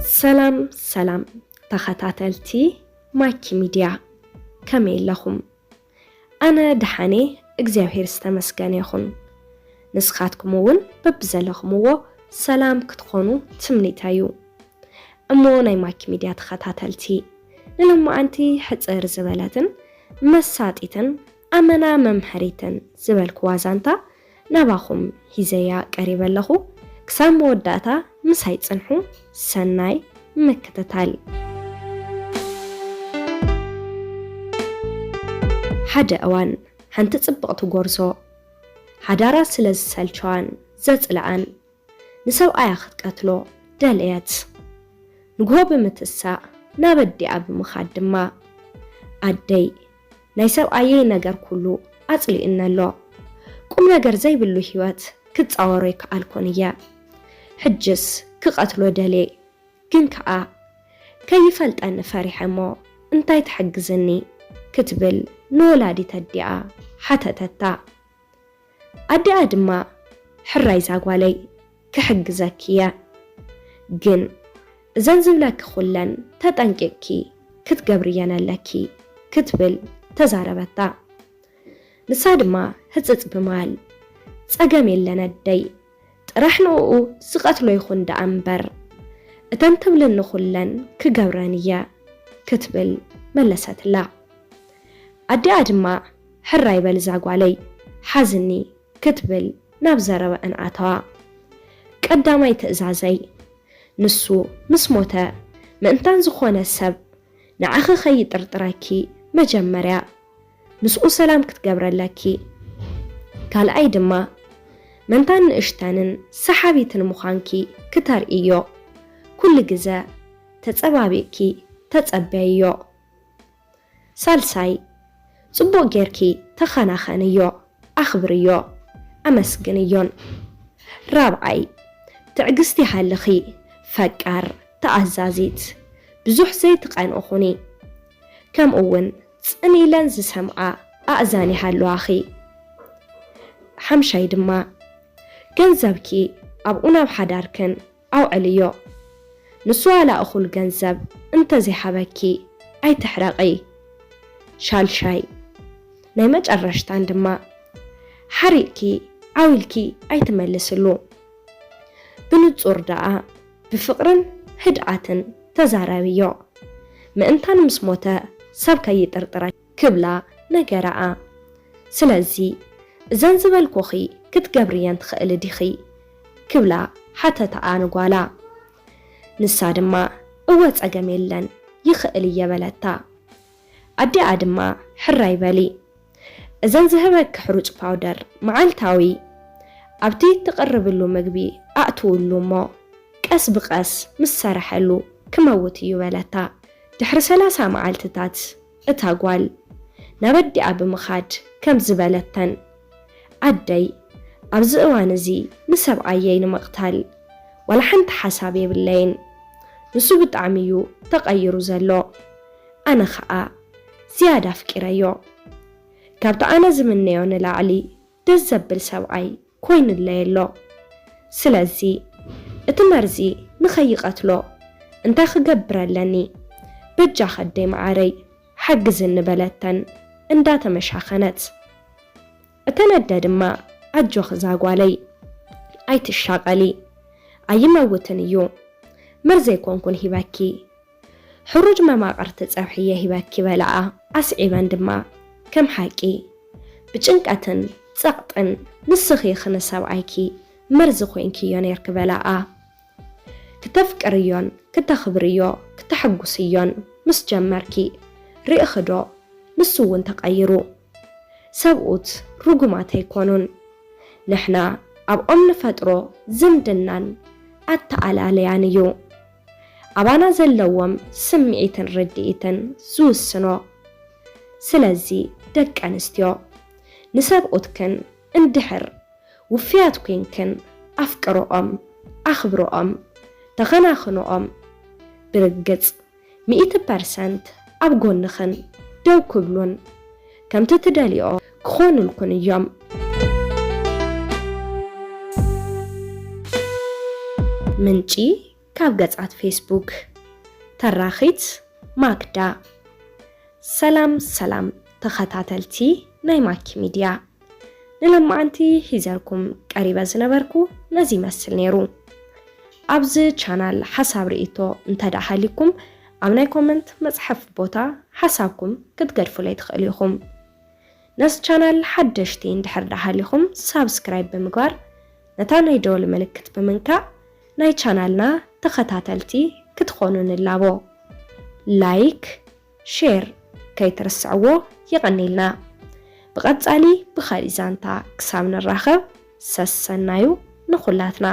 ሰላም ሰላም ተኸታተልቲ ማኪ ሚድያ፣ ከመይ ኣለኹም? ኣነ ደሓን እየ፣ እግዚኣብሔር ዝተመስገነ ይኹን። ንስኻትኩም እውን በብዘለኹምዎ ሰላም ክትኾኑ ትምኒተይ እዩ። እሞ ናይ ማኪ ሚድያ ተኸታተልቲ፣ ንሎማዓንቲ ሕጽር ዝበለትን መሳጢትን ኣመና መምሀሪትን ዝበልክዋ ዛንታ ናባኹም ሂዘያ ቀሪበ ኣለኹ። ክሳብ መወዳእታ ምሳይ ጽንሑ። ሰናይ ምክትታል። ሓደ እዋን ሓንቲ ጽብቕቲ ጎርዞ ሓዳራ ስለ ዝሰልቸዋን ዘጽልኣን ንሰብኣያ ክትቀትሎ ደለየት። ንግሆ ብምትሳእ ናብ ኣዲኣ ብምኻድ ድማ፣ ኣደይ፣ ናይ ሰብኣየይ ነገር ኩሉ ኣጽሊኡኒ ኣሎ። ቁም ነገር ዘይብሉ ህይወት ክጻወሮ ይከኣልኩን እየ። ሕጅስ ክቐትሎ ደልየ፣ ግን ከኣ ከይፈልጠኒ ፈሪሐ እሞ እንታይ ትሕግዝኒ? ክትብል ንወላዲት ኣዲኣ ሓተተታ። ኣዲኣ ድማ፣ ሕራይ ዛጓለይ፣ ክሕግዘኪ እየ፣ ግን እዘን ዝብለኪ ኩለን ተጠንቂቕኪ ክትገብርየን ኣለኪ፣ ክትብል ተዛረበታ። ንሳ ድማ ህጽጽ ብማል፣ ጸገም የለን ኣደይ፣ ጥራሕ ንእኡ ዝቐትሎ ይኹን ደኣ እምበር፣ እተን ትብልኒ ኩለን ክገብረን እየ፣ ክትብል መለሰትላ። ኣዲኣ ድማ፣ ሕራይ በሊ ዛጓለይ፣ ሓዝኒ፣ ክትብል ናብ ዘረበኣን ኣተዋ። ቀዳማይ ትእዛዘይ፣ ንሱ ምስ ሞተ ምእንታን ዝኾነ ሰብ ንዓኺ ከይጥርጥረኪ መጀመርያ ምስኡ ሰላም ክትገብሪ ኣለኪ። ካልኣይ ድማ ምእንታን ንእሽተንን ሰሓቢትን ምዃንኪ ክተርእይዮ ኩሉ ግዘ ተጸባቢቕኪ ተጸበይዮ። ሳልሳይ፣ ጽቡቕ ጌርኪ ተኸናኸንዮ፣ ኣኽብርዮ፣ ኣመስግንዮን። ራብዓይ፣ ትዕግስቲ ሃልኺ፣ ፈቃር፣ ተኣዛዚት፣ ብዙሕ ዘይትቐንኢ ኩኒ። ከምኡ እውን ጽን ኢለን ዝሰምዓ ኣእዛን ይሃልዋኺ። ሓምሻይ ድማ፣ ገንዘብኪ ኣብኡ ናብ ሓዳርክን ኣውዕልዮ። ንሱ ዋላ እኹል ገንዘብ እንተዘይሃበኪ ኣይትሕረቒ። ሻልሻይ ናይ መጨረሽታን ድማ ሓሪቕኪ ዓው ኢልኪ ኣይትመልስሉ። ብንጹር ደኣ ብፍቕርን ህድኣትን ተዛረብዮ። ምእንታን ምስ ሞተ ሰብ ከይጥርጥረ ክብላ ነገረኣ። ስለዚ እዘን ዝበልኩኺ ክትገብርየን ትኽእሊ ዲኺ? ክብላ ሓተተኣ ንጓላ። ንሳ ድማ እወ ጸገም የለን ይኽእል እየ በለታ። ኣዲኣ ድማ ሕራይ በሊ፣ እዘን ዝህበኪ ሕሩጭ ፓውደር መዓልታዊ ኣብቲ ትቕርብሉ ምግቢ ኣእትውሉ እሞ ቀስ ብቐስ ምስ ሰረሐሉ ክመውት እዩ በለታ። ድሕሪ ሰላሳ መዓልትታት እታ ጓል ናብ ኣዲኣ ብምኻድ ከምዚ በለተን፣ ኣደይ፣ ኣብዚ እዋን እዚ ንሰብኣየይ ንምቕታል ዋላ ሓንቲ ሓሳብ የብለይን። ንሱ ብጣዕሚ እዩ ተቐይሩ ዘሎ። ኣነ ኸኣ ዝያዳ ኣፍቂረዮ። ካብቲ ኣነ ዝምነዮ ንላዕሊ ደስ ዘብል ሰብኣይ ኮይኑለይ ኣሎ። ስለዚ እቲ መርዚ ንኸይቐትሎ እንታይ ክገብር ኣለኒ? በጃኺ ኣደይ መዓረይ ሓግዝኒ በለተን እንዳተመሻኸነት። እተን ኣደ ድማ ኣጆኺ ዛጓለይ ኣይትሻቐሊ ኣይመውትን እዩ መርዚ ኣይኮንኩን ሂበኪ ሕሩጅ መማቕርቲ ጸብሒ እየ ሂበኪ በላኣ ኣስዒበን ድማ ከም ሓቂ ብጭንቀትን ጸቕጥን ንስኺ ኢኺ ንሰብኣይኪ መርዚ ኮይንክዮ ኔርኪ በላኣ ክተፍቅርዮን ክተኽብርዮ ክተሐጉስዮን ምስ ጀመርኪ ርኢኺ ዶ ንሱ እውን ተቐይሩ ሰብኡት ርጉማት ኣይኮኑን ንሕና ኣብኦም ንፈጥሮ ዝምድናን ኣተኣላልያን እዩ ኣባና ዘለዎም ስምዒትን ርድኢትን ዝውስኖ ስለዚ ደቂ ኣንስትዮ ንሰብኡትክን እንድሕር ውፍያት ኮይንክን ኣፍቅርኦም ኣኽብርኦም ተኸናኽንኦም ብርግጽ ሚእቲ ፐርሰንት ኣብ ጎንኽን ደው ክብሉን ከምቲ ትደልይኦ ክኾኑልኩን እዮም። ምንጪ ካብ ገጻት ፌስቡክ። ተራኺት ማክዳ። ሰላም ሰላም ተኸታተልቲ ናይ ማኪ ሚድያ፣ ንሎማዓንቲ ሒዘልኩም ቀሪበ ዝነበርኩ ነዚ ይመስል ነይሩ። ኣብዚ ቻናል ሓሳብ ርእይቶ እንተ ደኣ ሃልዩኩም ኣብ ናይ ኮመንት መጽሓፍ ቦታ ሓሳብኩም ክትገድፉለይ ትኽእሉ ኢኹም። ነዚ ቻናል ሓደሽቲ እንድሕር ደኣ ሃሊኹም ሳብስክራይብ ብምግባር ነታ ናይ ደወል ምልክት ብምንካእ ናይ ቻናልና ተኸታተልቲ ክትኾኑ ንላቦ። ላይክ፣ ሼር ከይትርስዕዎ። የቐኒልና። ብቐጻሊ ብኻሊእ ዛንታ ክሳብ ንራኸብ ሰሰናዩ ንኹላትና።